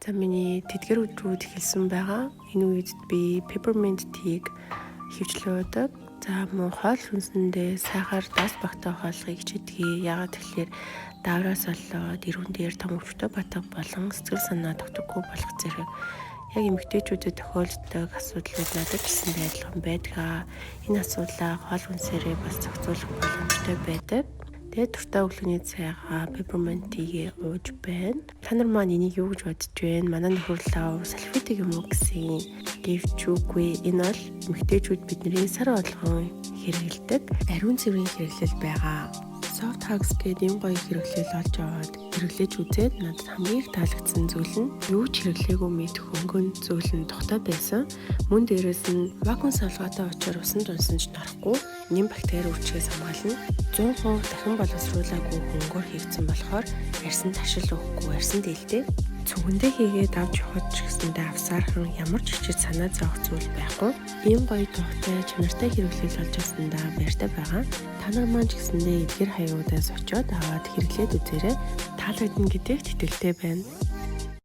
За, миний тэдгээр өдрүүд эхэлсэн байгаа. Энэ үед би peppermint tea-г ихэвчлэн уудаг. За, мөн хоол хүнсэндээ сайхаар дас багтай хооллохыг хичээдэг. Яагаад тэгэхээр даавраас болоод эрүүн дээр том өвчтөй батга болон сэтгэл санаа тогтдоггүй болох зэрэг яг эмэгтэйчүүдэд тохиолддог асуудлууд надад ч гэсэн адилхан байдаг. Энэ асуудлаа хоол хүнсээрээ бас зохицуулах боломжтой байдаг. Тэгээд дуртай өглөөний цайгаа, peppermint tea-гээ ууж байна. Та нар маань энийг юу гэж бодож байна? Манай нөхөр лав салфитик юм уу гэсэн. Гэвч үгүй, энэ бол эмэгтэйчүүд бидний сар болгон хэрэглэдэг ариун цэврийн хэрэглэл байгаа. Soft Hugs гэдэг ийм гоё хэрэглэл олж аваад хэрэглэж үзээд надад хамгийн их таалагдсан зүйл нь юу ч хэрэглээгүй мэт хөнгөн зөөлөн тухтай байсан. Мөн дээрээс нь вакуум савлгаатай учраас усанд унсан ч норохгүй, ням бактери үрчхээс хамгаална. 100% дахин боловсруулаагүй хөнгөөр хийгдсэн болохоор арьсанд ташил өгөхгүй, арьсанд ээлтэй. Цүнхэндээ хийгээд авч явахад ч гэсэндээ авсаархан, ямар ч хүчит санаа зовох зүйл байхгүй. Ийм гоё тухтай, чанартай хэрэглэл олж авсандаа баяртай байгаа. Та нар маань ч гэсэндээ эдгээр хаягуудаас очиод аваад хэрэглээд үзээрэй. Таалагдана гэдэгт итгэлтэй байна.